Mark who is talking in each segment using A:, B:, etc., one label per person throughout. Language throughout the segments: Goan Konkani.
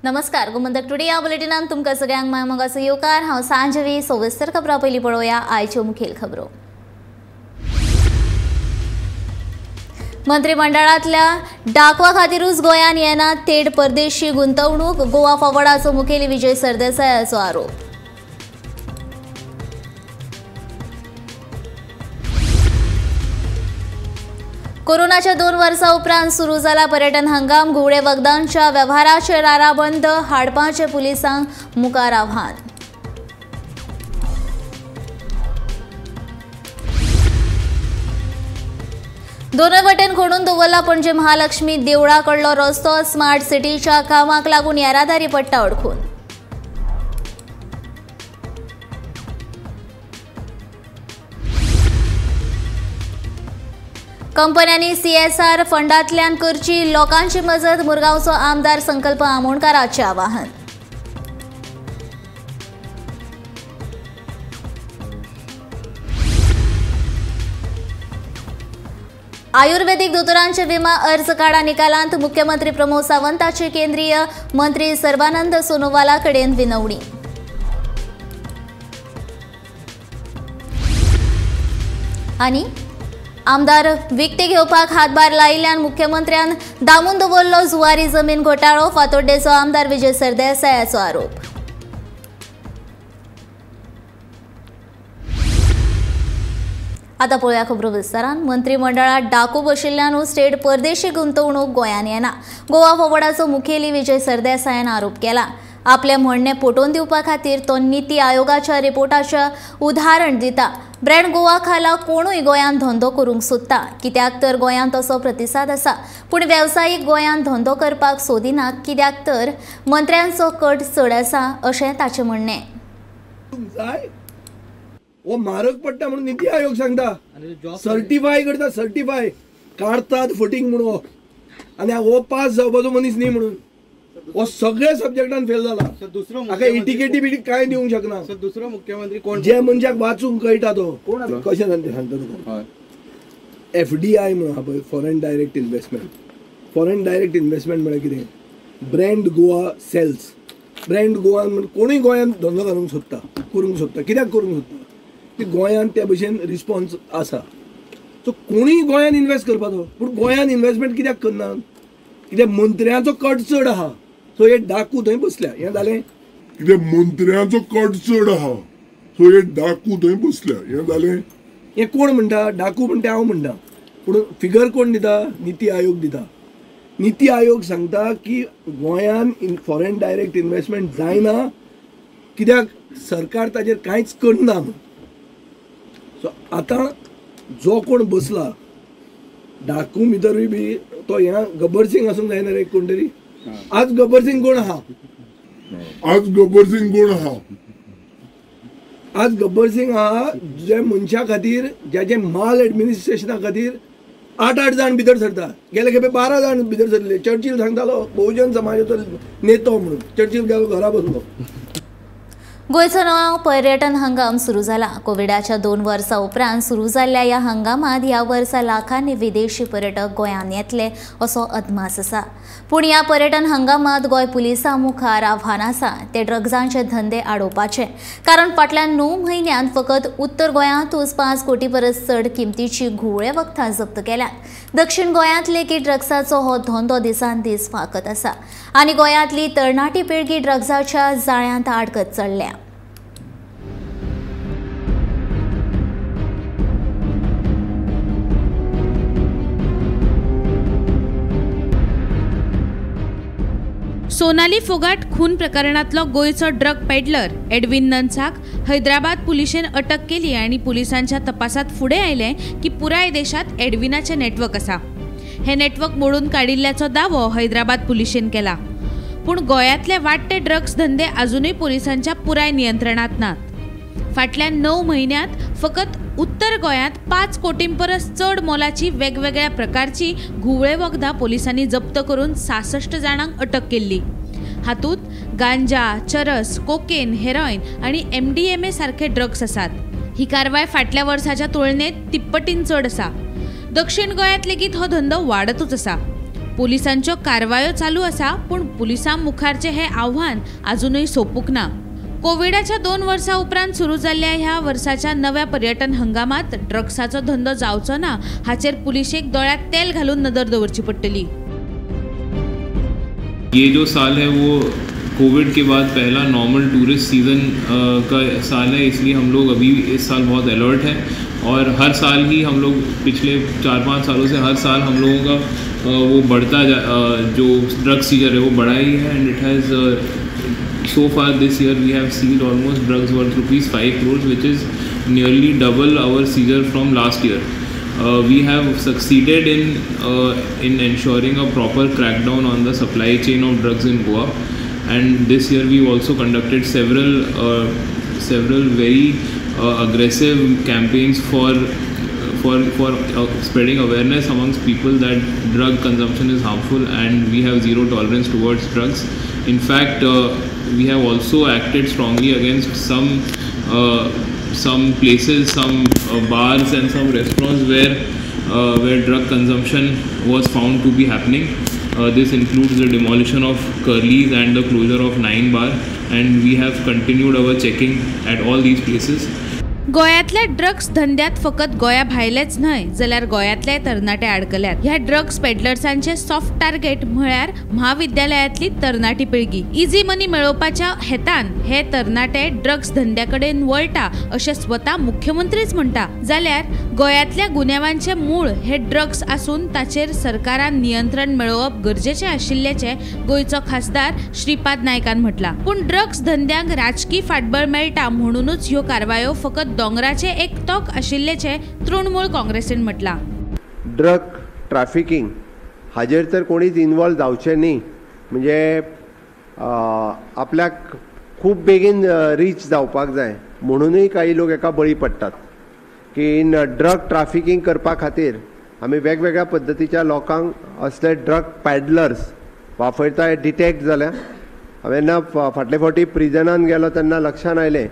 A: नमस्कार, गोमंतक टुडे या बुलेटिनान तुमकां सगळ्यांक मायमोगाचो येवकार। हांव सांजवी सविस्तर खबरां पयलीं पळोवया आयच्यो मुखेल खबरो। मंत्रिमंडळांतल्या डाकवा खातीरूच गोंयांत येना थेट परदेशी गुंतवणूक, गोवा फॉरवर्डाचो मुखेली विजय सरदेसायाचो आरोप। कोरोनाच्या 2 वर्सां उपरांत सुरू जाला पर्यटन हंगाम, घुंवळे वखदांच्या वेव्हाराचेर आराबंद हाडपाचें पुलिसांक मुखार आव्हान। दोनूय वटेन खणून दवरला पणजे महालक्ष्मी देवळा कडलो रस्तो, स्मार्ट सिटीच्या कामाक लागून येरादारी पडटा अडखून। कंपन्यांनी सीएसआर फंडांतल्यान करची लोकांची मजत, मुरगांवचो आमदार संकल्प आमोणकाराचें आवाहन। आयुर्वेदिक दोतोरांचे विमा अर्ज काडा निकालांत मुख्यमंत्री प्रमोद सावंताची केंद्रीय मंत्री सर्बानंद सोनोवाला कडेन विनवणी। आनी आमदार विकते घेवपाक हातभार लायिल्ल्यान मुख्यमंत्र्यान दामून दवरलो जुवारी जमीन घोटाळो, फातोड्डेचो आमदार विजय सरदेसायाचो आरोप। आतां पळोवया खबरो विस्तारान। मंत्रिमंडळात डाकू बशिल्ल्यानूच थेट परदेशी गुंतवणूक गोंयांत येना, गोवा फॉरवर्डाचो मुखेली विजय सरदेसायान आरोप केला। आपलें म्हणणें पटोवन दिवपा खातीर तो नीती आयोगाच्या रिपोर्टाचें उदाहरण दिता। ब्रँड गोवा खाला कोणूय गोंयांत धंदो करूंक सोदता, कित्याक तर गोंयांत तसो प्रतिसाद आसा, पूण वेवसायीक गोंयांत धंदो करपाक सोदिना, कित्याक तर मंत्र्यांचो कट चड आसा अशें ताचें म्हणणें।
B: हो म्हारग पडटा म्हणून नीती आयोग सांगता, सर्टिफाय करता, सर्टिफाय काडतात फटींग म्हणून हो, आनी हो पास जावपाचो मनीस न्ही म्हणून हो सगळ्या सब्जेक्टान फेल जाला। हाका इटिकेटी बिटी कांय दिवंक शकना।
C: दुसरो मुख्यमंत्री कोण
B: जे मनशाक वाचूंक कळटा तो कोण कशें जालें सांगता तुका। एफडीआय म्हणून आहा पळय, foreign direct investment. Foreign direct investment म्हळ्यार कितें? Brand Goa sells. Brand Goa म्हण कोणूय गोंयांत धंदो घालूंक सोदता, करूंक सोदता। कित्याक करूंक सोदता? की गोंयांत त्या भशेन रिस्पॉन्स आसा, सो कोणूय गोंयांत इन्वेस्ट करपाचो। पूण गोंयांत इन्वेस्टमेंट कित्याक करना? कित्याक मंत्र्यांचो कट चड आहा। सो हे डाकू थंय बसल्या, हें जालें।
D: कित्याक मंत्र्यांचो कट चड आहा, सो हे डाकू थंय बसल्या, हें जालें।
B: हें कोण म्हणटा? डाकू म्हणटा हांव म्हणटा, पूण फिगर कोण दिता? नीती आयोग दिता। नीती आयोग सांगता की गोंयांत फॉरेन डायरेक्ट इन्वेस्टमेंट जायना, कित्याक सरकार ताजेर कांयच करना म्हणून। सो आतां जो कोण बसला डाकू भितरूय बी तो ह्या गब्बर सिंग आसूंक जायना रे कोण तरी। आज गब्बर सिंग कोण आहा?
D: आज गब्बर सिंग कोण आहा?
B: आज गब्बर सिंग आहा जे मनशा खातीर, जे माल एडमिनिस्ट्रेशना खातीर 8-8 जाण भितर सरता। गेले खेपे 12 जाण भितर सरले। चर्चिल सांगतालो बहुजन समाजाचो नेतो म्हणून, चर्चिल गेलो घरा बसलो।
A: गोंयचो नवो पर्यटन हंगाम सुरू जाला। कोविडाच्या 2 वर्सां उपरांत सुरू जाल्ल्या ह्या हंगामांत ह्या वर्सा लाखांनी विदेशी पर्यटक गोंयांत येतले असो अदमास आसा। पूण ह्या पर्यटन हंगामांत गोंय पुलिसां मुखार आव्हान आसा ते ड्रग्जांचे धंदे आडोवपाचे, कारण फाटल्या 9 म्हयन्यांत फकत उत्तर गोंयांतूच 5 कोटी परस चड किमतीची घुंवळे वखदां जप्त केल्यात। दक्षिण गोंयांत लेगीत ड्रग्साचो हो धंदो दिसान दीस फांकत आसा आनी गोंयांतली तरणाटी पिळगी ड्रग्साच्या जाळ्यांत आडकत चडल्या।
E: सोनाली फोगाट खून प्रकरणातलो गोंयचो ड्रग पेडलर एडविन नन्साक हैदराबाद पुलिशेन अटक केली आनी पुलिसांच्या तपासात फुडें आयलें की पुराय देशांत एडविनाचें नेटवर्क आसा। हें नेटवर्क मोडून काडिल्ल्याचो दावो हैदराबाद पुलिशेन केला, पूण गोंयांतले वाडटे ड्रग्स धंदे अजुनूय पुलिसांच्या पुराय नियंत्रणांत नात। फाटल्या 9 म्हयन्यांत फकत उत्तर गोंयांत 5 कोटीं परस चड मोलाची वेगवेगळ्या प्रकारची घुंवळे वखदां पोलिसांनी जप्त करून 66 जाणांक अटक केल्ली। हातूंत गांजा, चरस, कोकेन, हेरॉइन आनी MDMA सारखे ड्रग्स आसात। ही कारवाय फाटल्या वर्साच्या तुलनेत तिप्पटीन चड आसा। दक्षिण गोंयांत लेगीत हो धंदो वाडतूच आसा। पोलिसांच्यो कारवायो चालू आसा, पूण पुलिसां मुखारचें हें आव्हान आजुनूय सोंपूंक ना. कोविडाच्या 2 वर्सां उपरांत सुरू जाल्ल्या ह्या वर्साच्या नव्या पर्यटन हंगामात ड्रग्साचो धंदो जावचो ना हाचेर पुलिशेक दोळ्यांत तेल घालून नदर दवरची पडटली.
C: ये जो साल है वो कोविड के बाद पहला नॉर्मल टूरिस्ट सीज़न का साल है, इसलिए हम लोग अभी इस साल बहुत अलर्ट हैं और हर साल ही हम लोग पिछले 4-5 सालों से हर साल हम लोगों का वो बढ़ता जो ड्रग सीजर है वो बढ़ा ही है. And it has so far this year we have seized almost drugs worth rupees 5 crores, which is nearly double our seizure from last year. We have succeeded in ensuring a proper crackdown on the supply chain of drugs in Goa, and this year we also conducted several very aggressive campaigns for spreading awareness amongst people that drug consumption is harmful and we have zero tolerance towards drugs. In fact, we have also acted strongly against some places, some bars and some restaurants where drug consumption was found to be happening. This includes the demolition of Curly's and the closure of 9 bar, and we have continued our checking at all these places.
E: गोव्यांतल्या drugs धंद्यात फकत गोंया भायलेच न्हय जाल्यार गोंयांतले तरणाटे आडकल्यात. ह्या ड्रग्स पेडलर्सांचे सॉफ्ट टार्गेट म्हळ्यार म्हाविद्यालयांतली तरणाटी पिळगी. इझी मनी मेळोवपाच्या हेतान हे तरणाटे ड्रग्स धंद्या कडेन वळटा अशें स्वता मुख्यमंत्रीच म्हणटा. जाल्यार गोंयांतल्या गुन्यांवांचें मूळ हे ड्रग्स आसून ताचेर सरकारान नियंत्रण मेळोवप गरजेचें आशिल्ल्याचें गोंयचो खासदार श्रीपाद नायकान म्हटलां. पूण ड्रग्स धंद्यांक राजकी फाटबळ मेळटा म्हणूनच ह्यो कारवायो फकत दोंगराचे एक तोक आशिल्ल्याचें तृणमूल काँग्रेसीन म्हटलां.
F: ड्रग ट्रॅफिकींग हाजेर तर कोणीच इन्वॉल्व जावचें न्ही, म्हणजे आपल्याक खूब बेगीन रीच जावपाक जाय म्हणूनय काही लोक एका बळी पडटात की इन ड्रग ट्रॅफिकींग करपा खातीर आमी वेगवेगळ्या पद्दतीच्या लोकांक असले ड्रग पॅडलर्स वापरता हे डिटेक्ट जाल्या. हांवें जेन्ना फाटले फावटी प्रिजनान गेलो तेन्ना लक्षान आयलें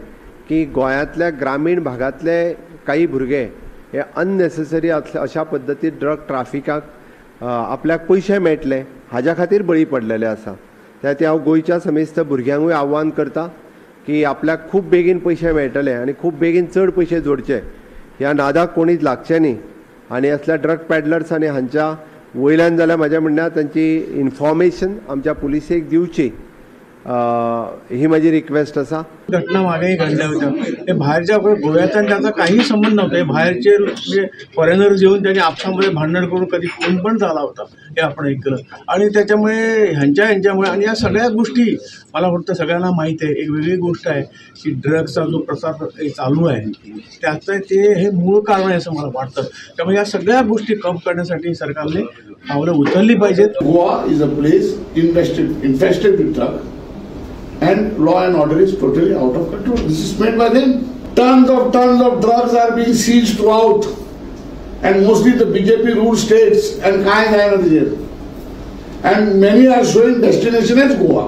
F: की गोंयांतल्या ग्रामीण भागांतले काही भुरगे हे अननेसेसरी अशा पद्दतीन ड्रग ट्राफिकाक आपल्याक पयशे मेळटले हाज्या खातीर बळी पडलेले आसा. त्या खातीर हांव गोंयच्या समेस्त भुरग्यांकूय आव्हान करता की आपल्याक खूब बेगीन पयशे मेळटले आनी खूब बेगीन चड पयशे जोडचे ह्या नादाक कोणीच लागचे न्ही आनी असल्या ड्रग पॅडलर्स आनी हांच्या वयल्यान जाल्यार म्हाज्या म्हणण्यार तांची इन्फॉर्मेशन आमच्या पुलिसेक दिवची ही माझी रिक्वेस्ट आसा.
G: घटना मागेही घडल्या होत्या, ते बाहेरच्या गोव्याचा त्याचा काही संबंध नव्हता. बाहेरचे म्हणजे फॉरेनर्स येऊन त्यांनी आपसामध्ये भांडण करून कधी खून पण झाला होता हे आपण ऐकलं. आणि त्याच्यामुळे ह्यांच्यामुळे आणि या सगळ्या गोष्टी मला वाटतं सगळ्यांना माहीत आहे. एक वेगळी गोष्ट आहे की ड्रग्सचा जो प्रसार चालू आहे त्याचं ते हे मूळ कारण आहे असं मला वाटतं. त्यामुळे या सगळ्या गोष्टी कम करण्यासाठी सरकारने पावलं उचलली पाहिजेत.
H: Goa is a place infested with drug and law and order is totally out of control. This is made by them. Tons of drugs are being seized throughout, and mostly the BJP ruled states and and many are showing destination as Goa.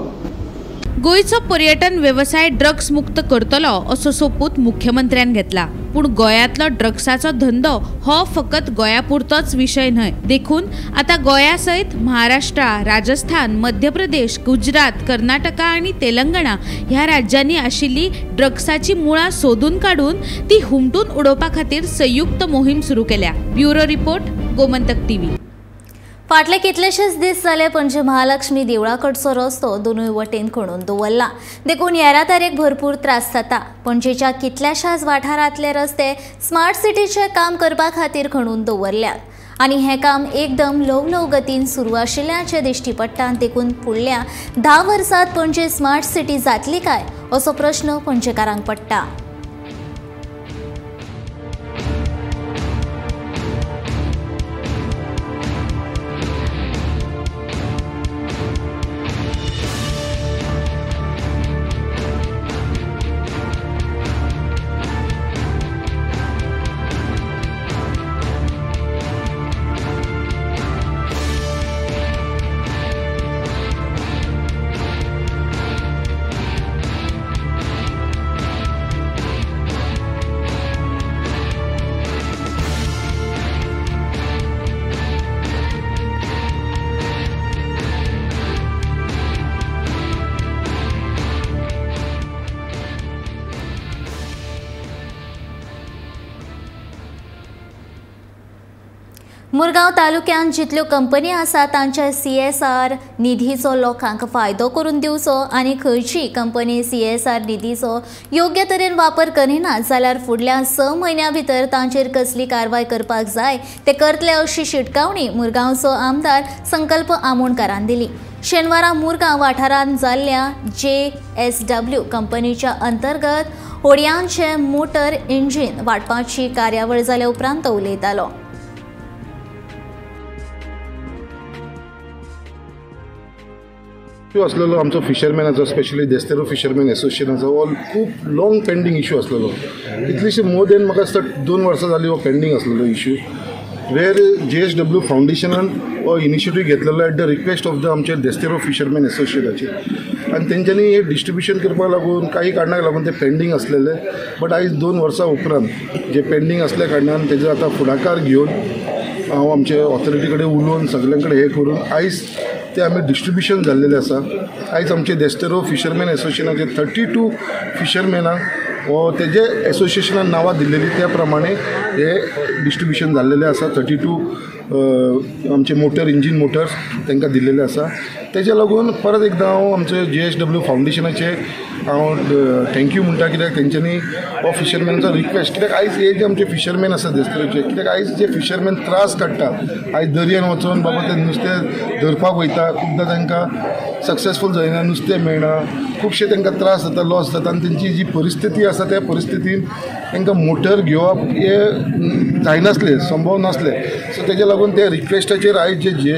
E: गोंयचो पर्यटन वेवसाय ड्रग्स मुक्त करतलो असो सोपूत मुख्यमंत्र्यान घेतला. पूण गोंयांतलो ड्रग्साचो धंदो हो फकत गोंया पुरतोच विशय न्हय, देखून आतां गोंया सयत महाराष्ट्र, राजस्थान, मध्य प्रदेश, गुजरात, कर्नाटका आनी तेलंगणा ह्या राज्यांनी आशिल्ली ड्रग्साची मुळां सोदून काडून ती हुमटून उडोवपा खातीर संयुक्त मोहीम सुरू केल्या. Bureau report, Gomantak TV.
A: फाटले कितलेशेच दीस जाले पणजे महालक्ष्मी देवळाकडचो रस्तो दोनूय वटेन खणून दवरला, देखून येरादारीक भरपूर त्रास जाता. पणजेच्या कितल्याशाच वाठारांतले रस्ते स्मार्ट सिटीचें काम करपा खातीर खणून दवरल्यात आनी हें काम एकदम ल्हव ल्हव गतीन सुरू आशिल्ल्याचें दिश्टी पडटा. देखून फुडल्या 10 वर्सांत पणजे स्मार्ट सिटी जातली काय असो प्रश्न पणजेकारांक पडटा. मुरगांव तालुक्यांत जितल्यो कंपनी आसा तांच्या CSR निधीचो लोकांक फायदो करून दिवचो आनी खंयची कंपनी CSR निधीचो योग्य तरेन वापर करिना जाल्यार फुडल्या 6 म्हयन्यां भितर तांचेर कसली कारवाय करपाक जाय ते करतले अशी शिटकावणी मुरगांवचो आमदार संकल्प आमोणकारान दिली। शेनवारा मुरगांव वाठारांत जाल्ल्या JSW कंपनीच्या अंतर्गत होडयांचे मोटर इंजीन वांटपाची कार्यावळ जाल्या उपरांत तो उलयतालो।
I: इशू आसलेलो आमचो फिशरमॅनाचो, स्पेशली देस्तेरो फिशरमॅन एसोसिएशनाचो हो खूब लाँग पेंडींग इशू आसलेलो। कितलीशी मोर देन म्हाका दिसता 2 वर्सां जाली हो पेंडींग आसलेलो इशू, वेर JSW फावंडेशनान हो इनिशिएटीव घेतलेलो at the request of the आमचे देस्तेरो फिशरमॅन एसोसिएशनाचे, आनी तेंच्यांनी हे डिस्ट्रिब्युशन करपाक लागून काही कारणाक लागून ते पेंडींग आसलेले। बट आयज 2 वर्सां उपरांत जे पेंडींग आसल्या कारणान तेजो आतां फुडाकार घेवन हांव आमचे ऑथॉरिटी कडेन उलोवन सगल्यां कडेन हें करून आयज ते आमी डिस्ट्रिब्युशन जाल्लेलें आसा। आयज आमचे देस्तेरो फिशरमॅन एसोसिएशनाचे 32 फिशरमॅनांक हो तेजे एसोसिएशनान नांवां दिल्लेली त्या प्रमाणे हे डिस्ट्रिब्युशन जाल्लेलें आसा। 32 आमचे मोटर इंजीन मोटर्स तांकां दिल्लेले आसा। तेज्या लागून परत एकदां हांव आमचे JSW फावंडेशनाचे हांव thank you म्हणटा, कित्याक तेंच्यांनी हो फिशरमॅनाचो रिक्वेस्ट, कित्याक आयज हे जे आमचे फिशरमॅन आसा देस्तेरोचे, कित्याक आयज जे फिशरमॅन त्रास काडटा, आयज दर्यान वचून बाबा ते नुस्तें धरपाक वयता, खुबदां तांकां सक्सेसफूल जायना, नुस्तें मेळना, खुबशे तांकां त्रास जाता, लॉस जाता, आनी तेंची जी परिस्थिती आसा त्या परिस्थितीन तांकां मोटर घेवप हें जायनासलें, संभव नासलें। सो तेज्या लागून त्या रिक्वेस्टाचेर आयज जे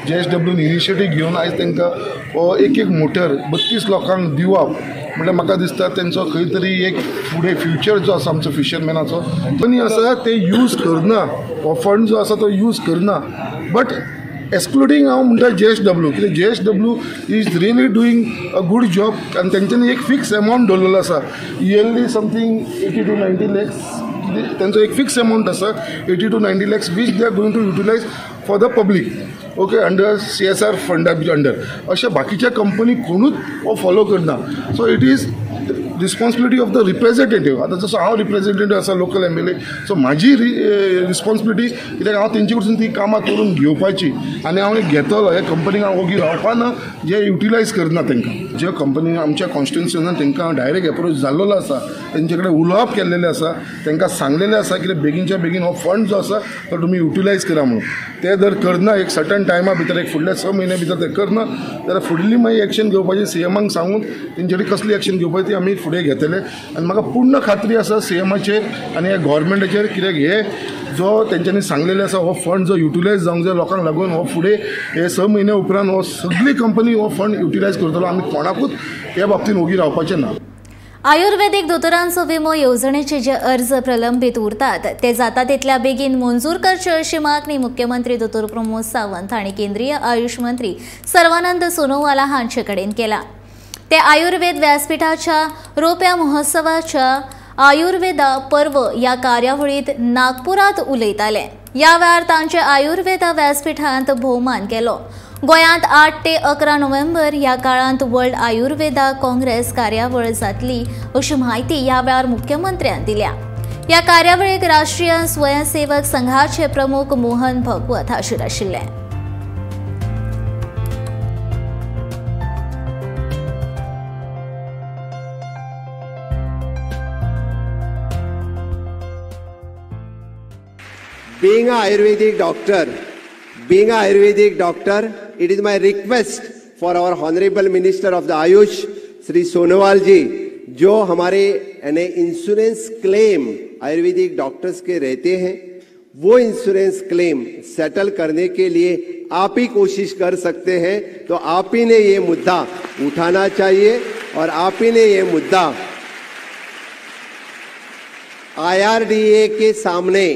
I: JSW initiative घेवन आयज तांकां हो एक एक मोटर 32 लोकांक दिवप म्हळ्यार म्हाका दिसता तेंचो खंय तरी एक फुडें फ्युचर जो आसा आमचो फिशरमॅनाचो कंपनी आसा ते यूज करना, हो फंड जो आसा तो यूज करना। बट एक्सक्लुडींग हांव म्हणटा JSW, कित्याक JSW is really doing a good job, आनी तेंच्यांनी एक फिक्स एमावंट दवरलेलो आसा, इयरली समथींग 80 to 90 lakhs तेंचो एक फिक्स एमावंट आसा, 80 to 90 lakhs which they are going to utilise for the public, okay, under CSR फंडा अंडर। अशें बाकीच्या कंपनी कोणूच हो फॉलो करना। So it is responsibility of the representative. आतां जसो हांव रिप्रेजेंटेटीव आसा लोकल MLA, सो म्हाजी रिस्पॉन्सिबिलिटी कित्याक हांव तेंचे कडसून ती कामां करून घेवपाची आनी हांव घेतलो हे कंपनीक हांव ओगी रावपाना जे युटिलायज करना तांकां। ज्यो कंपनी आमच्या कॉन्स्टिट्युन्सीन तांकां डायरेक्ट एप्रोच जाल्लो आसा, तेंचे कडेन उलोवप केल्लेलें आसा, तांकां सांगलेलें आसा कितें बेगीनच्या बेगीन हो फंड जो आसा तो तुमी युटिलायज करा म्हणून। ते जर करना एक सर्टन टायमा भितर, एक फुडल्या 6 म्हयन्या भितर ते करना जाल्यार फुडली मागीर एक्शन घेवपाची CMांक सांगून तेंचे कडेन कसली एक्शन घेवपाची ती आमी फुडें घेतले। आनी म्हाका पूर्ण खात्री आसा CMाचेर आनी ह्या गव्हर्मेंटाचेर, कित्याक हे जो तेंच्यांनी सांगलेले आसा हो फंड जो युटिलायज जावंक जाय लोकांक लागून, हो फुडें हे 6 म्हयन्या उपरांत हो सगळी कंपनी हो फंड युटिलायज करतलो। आमी कोणाकूच ह्या बाबतीन ओगी रावपाचें ना।
A: आयुर्वेदीक दोतोरांचो विमो येवजणेचे जे अर्ज प्रलंबीत उरतात ते जाता तितल्या बेगीन मंजूर करचे अशी मागणी मुख्यमंत्री दोतोर प्रमोद सावंत हांणी केंद्रीय आयुष मंत्री सर्वानंद सोनोवाला हांचे कडेन केला। ते आयुर्वेद व्यासपीठाच्या रोप्या महोत्सवाच्या आयुर्वेदा पर्व ह्या कार्यावळीत नागपुरात उलयताले। ह्या वेळार तांचे आयुर्वेदा व्यासपीठांत भोवमान केलो। गोंयांत 8 ते 11 नोव्हेंबर ह्या काळांत वर्ल्ड आयुर्वेदा काँग्रेस कार्यावळ जातली अशी म्हायती ह्या वेळार मुख्यमंत्र्यान दिल्या। ह्या कार्यावळीक राष्ट्रीय स्वयंसेवक संघाचे प्रमुख मोहन भगवत हाजीर आशिल्ले।
F: Being a Ayurvedic doctor, it is my request for our Honorable Minister of the Ayush, Shri Sonowal ji, जो हमारे यानी insurance claim Ayurvedic doctors K रहते हैं, वो इंश्योरेंस क्लेम सेटल करने के लिए आप ही कोशिश कर सकते हैं। तो आप ही ने ये मुद्दा उठाना चाहिए और आप ही ने ये मुद्दा IRDA के सामने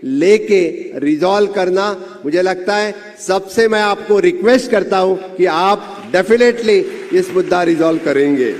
F: लेके रिजॉल्व करना, मुझे लगता है सबसे मैं आपको रिक्वेस्ट करता हूं कि आप डेफिनेटली इस मुद्दा रिजॉल्व करेंगे।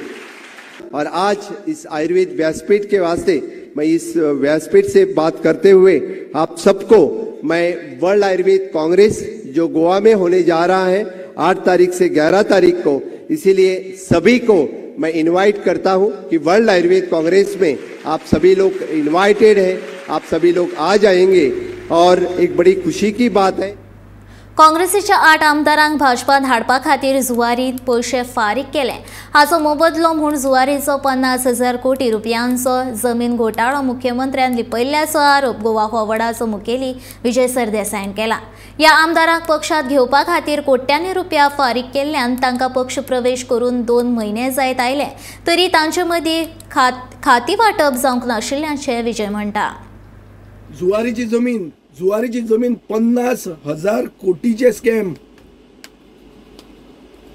F: और आज इस आयुर्वेद व्यासपीठ के वास्ते मैं इस व्यासपीठ से बात करते हुए आप सबको मैं वर्ल्ड आयुर्वेद कांग्रेस जो गोवा में होने जा रहा है 8 तारीख से 11 तारीख को, इसीलिए सभी को मैं इनवाइट करता हूं कि वर्ल्ड आयुर्वेद कांग्रेस में आप सभी लोग इनवाइटेड हैं, आप सभी लोग आ जाएंगे। और एक बड़ी खुशी की बात है।
A: काँग्रेसीच्या 8 आमदारांक भाजपान हाडपा खातीर जुवारीन पयशे फारीक केले। हाचो मोबदलो म्हूण जुवारीचो 50,000 कोटी रुपयांचो जमीन घोटाळो मुख्यमंत्र्यान लिपयल्ल्याचो आरोप गोवा फॉरवर्डाचो मुखेली विजय सरदेसायान केला। ह्या आमदारांक पक्षांत घेवपा खातीर कोट्यांनी रुपया फारीक केल्ल्यान तांकां पक्ष प्रवेश करून 2 म्हयने जायत आयले तरी तांचे मदीं खाती वांटप जावंक नाशिल्ल्याचें विजय म्हणटा।
B: जुवारीची जमीन 50,000 कोटीचे स्कॅम,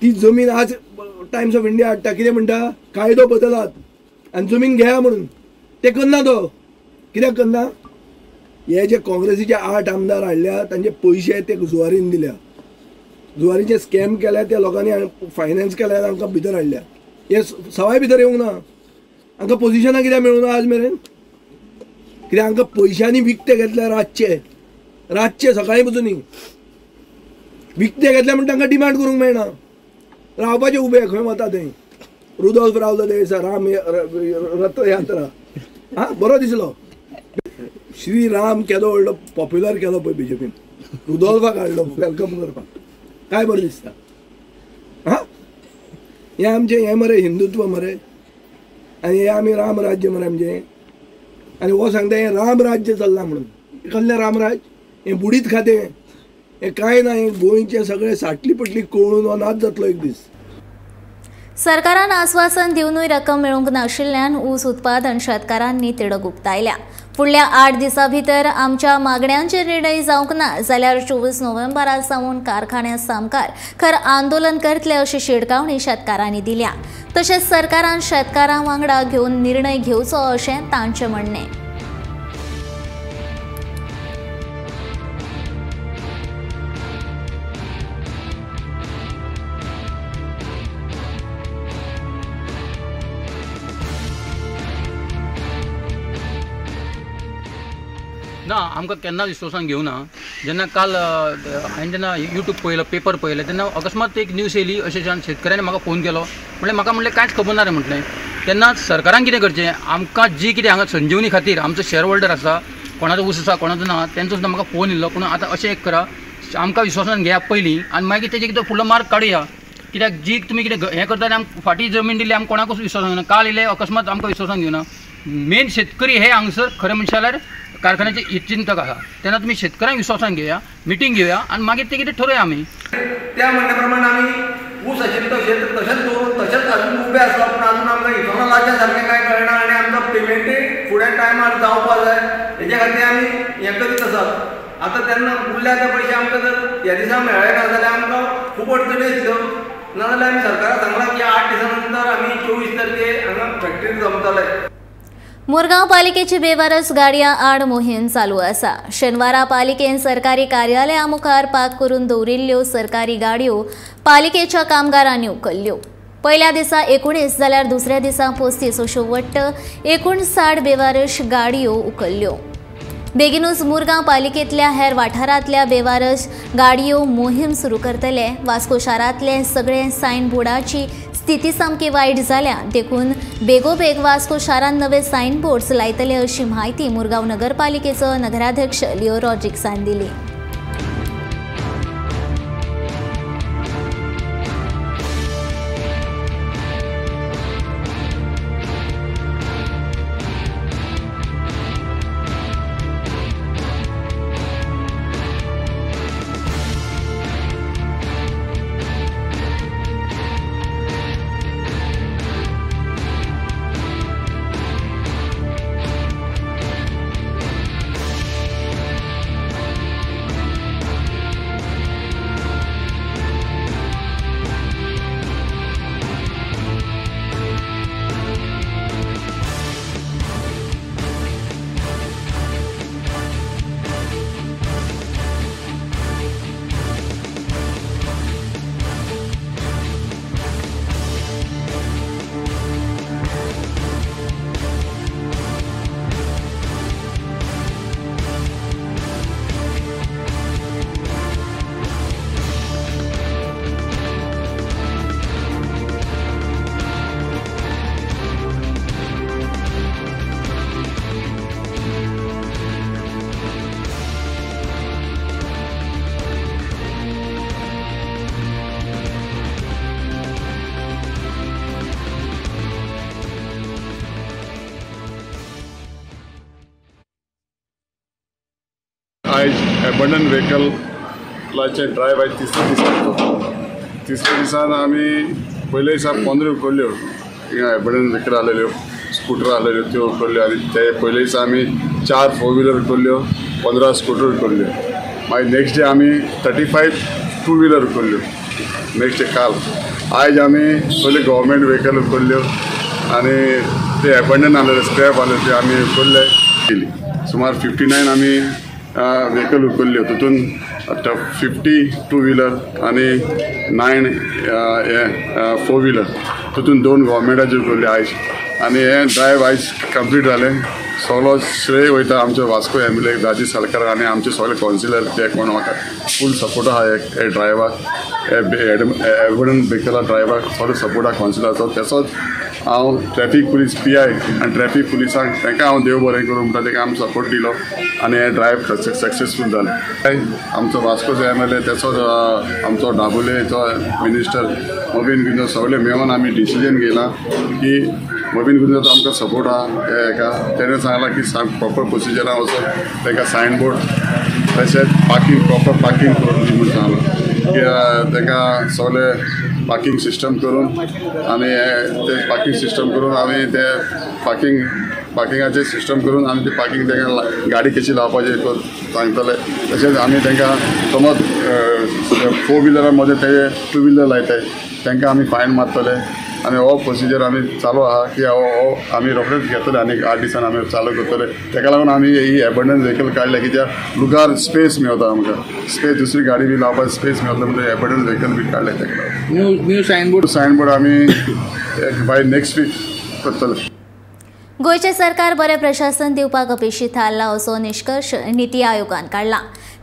B: ती जमीन आज टायम्स ऑफ इंडिया हाडटा, कितें म्हणटा कायदो बदलात आनी जमीन घेया म्हणून, ते करना तो कित्याक करना? हे जे काँग्रेसीचे 8 आमदार हाडल्या तांचे पयशे ते जुवारीन दिल्या, जुवारीचे स्कॅम केल्या त्या लोकांनी फायनान्स केल्या, तांकां भितर हाडल्या। हे सवाय भितर येवंक ना, हांकां पोजिशनां कित्याक मेळूंक ना आज मेरेन? कित्याक हांकां पयशांनी विकते घेतल्या, रातचे सकाळीं पसून न्ही विकते घेतल्या म्हण तांकां डिमांड करूंक मेळना, रावपाचे उबे खंय वता थंय। रुदोल्फ रावलो ते दिसा राम रथयात्रा, आं बरो दिसलो, श्री राम केदो व्हडलो पॉप्युलर केलो पळय बीजेपीन, रुदोल्फाक हाडलो welcome करपाक, काय बरें दिसता। आं हें आमचें हें मरे हिंदुत्व मरे, आनी हें आमी राम राज्य मरे आमचें, आनी हो सांगता हें राम राज्य चल्लां म्हणून, कसलें रामराज? हें बुडीत खातें, हें कांय ना, हें गोंयचें सगळें साटली पटली कळून हो नाच जातलो एक दीस।
A: सरकारान आस्वासन दिवनूय रक्कम मेळूंक नाशिल्ल्यान ऊस उत्पादन शेतकारांनी तिडक उक्तायल्या। फुडल्या 8 दिसां भितर आमच्या मागण्यांचेर निर्णय जावंक ना जाल्यार 24 नोव्हेंबरा सावन कारखान्या सामकार खर आंदोलन करतले अशी शिडकावणी शेतकारांनी दिल्या। तशेंच सरकारान शेतकारां वांगडा घेवन निर्णय घेवचो अशें तांचें म्हणणें।
J: ना आमकां केन्ना विश्वासान घेवना। जेन्ना काल हांवें जेन्ना यूट्यूब पळयलो, पेपर पळयलें, तेन्ना अकस्मात एक न्यूज येयली अशें ज्यान शेतकऱ्यांनी म्हाका फोन केलो, म्हणलें म्हाका म्हणलें कांयच खबर ना रे म्हटलें। तेन्ना सरकारान कितें करचें, आमकां जी कितें हांगा संजीवनी खातीर आमचो शेअर होल्डर आसा, कोणाचो ऊस आसा कोणाचो ना, तेंचो सुद्दां म्हाका फोन येयल्लो। पूण आतां अशें एक करा, आमकां विश्वासान घेया पयलीं आनी मागीर तेजें कितें फुडलो मार्ग काडुया। कित्याक जी तुमी कितें हें करता आनी आमकां फाटीं जमीन दिली, आमकां कोणाकूच विश्वासान घेवना। काल येयले अकस्मात आमकां विश्वासान घेवना। मेन शेतकरी हे हांगसर खरें म्हणशात जाल्यार कारखान्याचे हितचिंतक आसा, तेन्ना तुमी शेतकऱ्यांक विश्वासान घेवया, मिटींग घेवया आनी मागीर तें कितें ठरोवया आमी।
K: त्या म्हणण्या प्रमाणे आमी ऊस आशिल्लो क्षेत्र तशेंच दवरून तशेंच अजून उबे आसला, पूण अजून आमकां इथेनॉलाच्या सारकें कांय कळना आनी आमकां पेमेंटूय फुडें टायमार जावपा जाय, हेच्या खातीर आमी हें करीत आसात। आतां तेन्ना उरल्या ते पयशे आमकां जर ह्या दिसा मेळ्ळे ना जाल्यार आमकां खूब अडचणी येतल्यो, नाजाल्यार आमी सरकाराक सांगलां की 8 दिसां नंतर आमी 24 तारखेर हांगा फॅक्टरी जमतले।
A: मुरगांव पालिकेची बेवारस गाडयां आड मोहीम चालू आसा। शेनवारा पालिकेन सरकारी कार्यालया मुखार पार्क करून दवरिल्ल्यो सरकारी गाडयो पालिकेच्या कामगारांनी उखल्ल्यो। पयल्या दिसा 19 जाल्यार दुसऱ्या दिसा 35 अश्यो वट्ट 59 बेवारस गाडयो उखल्ल्यो। बेगीनूच मुरगांव पालिकेंतल्या हेर वाठारांतल्या बेवारस गाडयो मोहीम सुरू करतले। वास्को शारांतले सगळे सायन बोर्डाची स्थिती सामकी वायट जाल्या देखून बेगोबेग वास्को शारांत नवे सायन बोर्ड्स लायतले अशी म्हायती मुरगांव नगरपालिकेचो नगराध्यक्ष लिओ रॉड्रिग्सान दिली।
L: एबंडन व्हेकलाचे ड्रायव्ह आयज तिसऱ्या दिसा. तिसऱ्या दिसान आमी पयल्या दिसा 15 उखल्ल्यो, हिंगा एबंडन व्हेकल आसलेल्यो, स्कुटर आसलेल्यो त्यो उखल्ल्यो आनी ते पयल्या दिसा आमी 4 फोर व्हिलर उखल्ल्यो, 15 स्कुटर उखल्ल्यो. मागीर नेक्स्ट डे आमी 35 टू व्हिलर उखल्ल्यो नेक्स्ट डे काल. आयज आमी पयले गव्हर्मेंट व्हेकल उखल्ल्यो आनी ते एबंडन आसलेले स्क्रॅप आसले ते आमी उखल्ले. सुमार 59 आमी व्हेकल उखल्ल्यो, तितून 50 टू व्हिलर आनी 9 फोर व्हिलर, तितून 2 गव्हर्मेंटाच्यो उखल्ल्यो आयज. आनी हें ड्रायव्ह आयज कंप्लीट जालें. सगळो श्रेय वयता आमचे Vasco M L A Rajesh Salkar आनी आमचे सगळे कावन्सिलर, ते कोण म्हाका फूल सपोर्ट आहा हे ड्रायव्हाक, एबंडन व्हेकला ड्रायव्हाक सगळो सपोर्ट आहा कावन्सिलराचो. तसोच हांव ट्रॅफीक पुलीस पी I आनी ट्रॅफीक पुलिसांक तांकां हांव देव बरें करूं म्हणटा, तांकां आमी सपोर्ट दिलो आनी हें ड्रायव्ह सक्सेसफूल जालें. आमचो वास्कोचो एम एल ए तसोच आमचो दाबोलेचो मिनिस्टर मोबीन गुंजो सगळे मेळून आमी डिसिजन घेयलां की मोबीन गुंजोचो आमकां सपोर्ट आहा हेका. तेणें सांगलां की प्रॉपर प्रोसिजरां वचून तांकां सायन बोर्ड तशेंच पार्कींग प्रॉपर पार्कींग करून दी म्हूण सांगलां की तांकां सगळे पार्कींग सिस्टम करून आनी ते पार्कींग सिस्टम करून आमी ते पार्किंगाचें सिस्टम करून आमी ते पार्कींग तांकां गाडी कशी लावपाची सांगतले. तशेंच आमी तांकां समज फोर व्हिलरा मदें ते टू व्हिलर लायताय तांकां आमी फायन मारतले. आनी हो प्रोसिजर आमी चालू आहा की हो आमी रोखडेच घेतले आनी 8 दिसान आमी चालू करतले. ताका लागून आमी ही एबंडन व्हेकल काडले कित्याक लुगार स्पेस मेवता आमकां, स्पेस दुसरी गाडी बी लावपाक स्पेस मेवता म्हणून एबंडन व्हेकल बी काडले ताका लागून. न्यू सायनबोर्ड आमी बाय नेक्स्ट वीक करतले.
A: गोंयचें सरकार बरें प्रशासन दिवपाक अपेशी थारला असो निश्कर्श निती आयोगान काडला.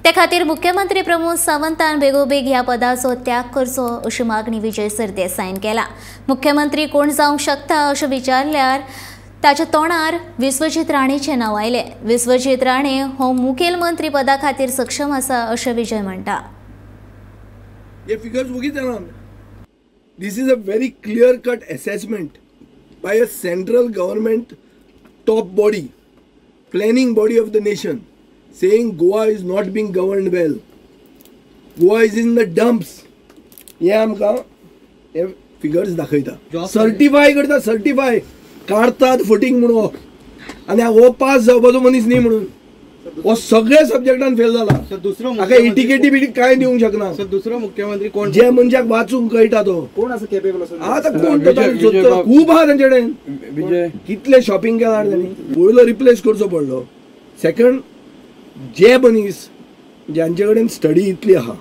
A: ते खातीर मुख्यमंत्री प्रमोद सावंतान बेगोबेग ह्या पदाचो त्याग करचो अशी मागणी विजय सरदेसायन केला. मुख्यमंत्री कोण जावंक शकता अशें विचारल्यार ताच्या तोंडार विश्वजीत राणेचें नांव आयलें. विश्वजीत राणे हो मुखेलमंत्री पदा खातीर सक्षम आसा अशें विजय म्हणटा.
B: हे फिगर्स वगीच जाणा. This is a very clear cut assessment by a central government top body, planning body of the nation, saying Goa is not being governed well. Goa is in the dumps. हे आमकां हे फिगर्स दाखयता, सर्टिफाय करता, सर्टिफाय काडतात फटींग म्हणून. आनी हो पास जावपाचो मनीस न्ही म्हणून हो सगळ्या सब्जेक्टान फेल जाला. हाका एटीकेटी बिटी कांय दिवंक शकना.
M: दुसरो मुख्यमंत्री कोण
B: जे मनशाक वाचूंक कळटा तो
M: कोण आसा केपेबल आसा
B: आतां कोण तो खूब आहा तांचे कडेन. कितले शॉपिंग केलां तांणी, पयलो रिप्लेस करचो पडलो. सेकंड, जे मनीस ज्यांचे कडेन स्टडी इतली आहा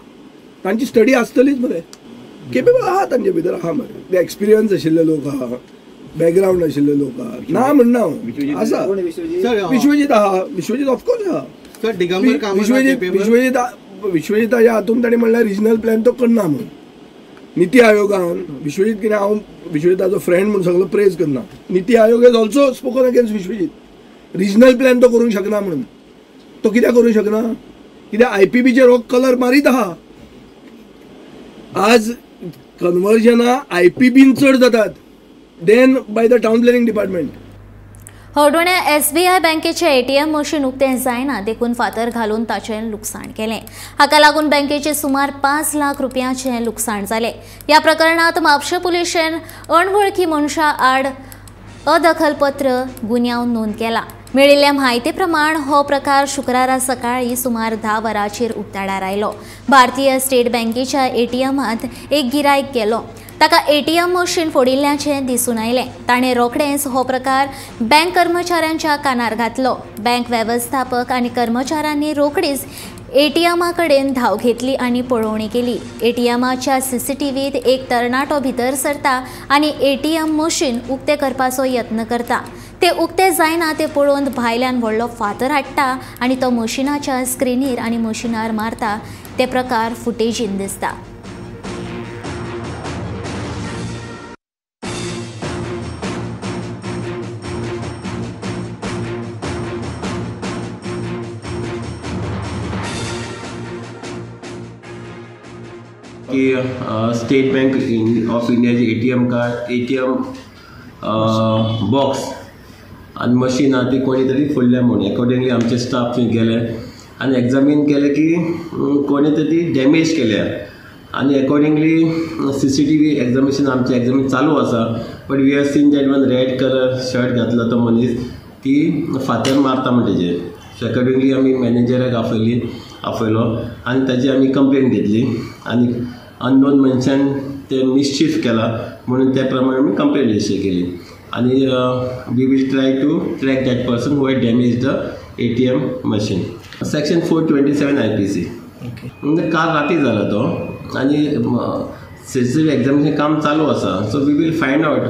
B: तांची स्टडी आसतलीच मरे, केपेबल आहा तांचे भितर आहा मरे, ते एक्सपिरियन्स आशिल्ले लोक आहा, बॅकग्रावंड आशिल्ले लोक आहा, ना म्हणना हांव आसा. विश्वजीत आहा, विश्वजीत ऑफकोर्स आहा. विश्वजीत विश्वजिताच्या हातून ताणें म्हणल्यार रिजनल प्लॅन तो करना म्हणून. निती आयोगान विश्वजीत कितें, हांव विश्वजिताचो फ्रेंड म्हणून सगळो प्रेज करना. NITI Aayog has also spoken against Vishwajit. Regional plan तो करूंक शकना म्हणून. तो कित्याक करूंक शकना? कित्याक I P बीचेर हो कलर मारीत आहा. आज कन्वर्जनां I P been चड जातात than by the town planning department.
A: हळदोण्या SBI बँकेचे एटीएम मशीन उक्तें जायना देखून फातर घालून ताचें लुकसाण केलें. हाका लागून बँकेचें सुमार 5 लाख रुपयांचें लुकसाण जालें. ह्या प्रकरणांत म्हापशें पुलिशेन अणवळखी मनशा आड अदखलपत्र गुन्यांव नोंद केला. मेळिल्ल्या म्हायती प्रमाण हो प्रकार शुक्रारा सकाळी सुमार 10 वरांचेर उक्ताडार आयलो. भारतीय स्टेट बँकेच्या एटीएमांत एक गिरायक गेलो. ताका एटीएम मशीन फोडिल्ल्याचें दिसून आयलें. ताणें रोखडेंच हो प्रकार बँक कर्मचाऱ्यांच्या कानार घातलो. बँक वेवस्थापक आनी कर्मचाऱ्यांनी रोखडीच एटीएमा कडेन धांव घेतली आनी पळोवणी केली. एटीएमाच्या सीसीटीव्हीत एक तरणाटो भितर सरता आनी एटीएम मशीन उक्तें करपाचो यत्न करता. ते उक्ते जायना ते पळोवन भायल्यान व्हडलो फातर हाडटा आनी तो मशिनाच्या स्क्रिनीर आनी मशिनार मारता. ते प्रकार फुटेजीन दिसता.
N: की स्टेट बँक ऑफ इंडियाचे ATM card, ATM box आनी मशीन आहा ती कोणी तरी फोडल्या म्हणून. एकॉर्डिंगली आमचे स्टाफ थंय गेले आनी एग्जामीन केलें की कोणें तर ती डॅमेज केल्या आनी एकॉर्डिंगली CCTV examination आमचें एग्जामीन चालू आसा. But we have seen that one red colour shirt घातला तो मनीस ती फातर मारता म्हण तेजेर. सो एकॉर्डिंगली आमी मॅनेजराक आपयलो आनी ताजी आमी कंप्लेन घेतली आनी अननोन मनशान ते मिसचीफ केला म्हणून त्या प्रमाणे आमी कंप्लेन रजिस्टर केली आनी we will try to track that person who had damage the ATM machine. Section 427 IPC. म्हणजे काल राती जाला तो आनी CCTV examination काम चालू आसा. So we will find out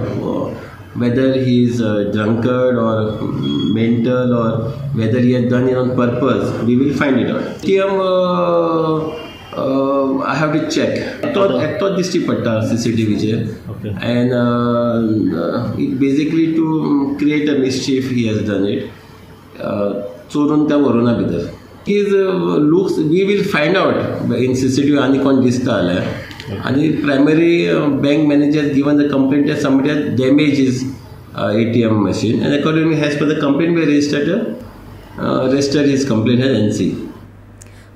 N: whether he is drunkard or mental or whether he has done it on purpose. We will find it out. ATM I have to check. एकटोच दिश्टी पडटा CCTVचेर and it basically to create a mischief he has done it. चोरून त्या व्हरूना भितर. Is looks we will find out in CCTV आनी कोण दिसता जाल्यार. आनी primary bank manager given the complaint that somebody has damage his ATM machine and accordingly as per the complaint we registered his complaint as NC.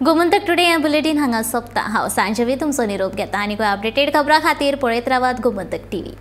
A: Gomantak today हें बुलेटीन हांगा सोंपता. हांव सांजवी तुमचो निरोप घेता आनी अपडेटेड खबरां खातीर पळयत रावात गोमंतक टीव्ही.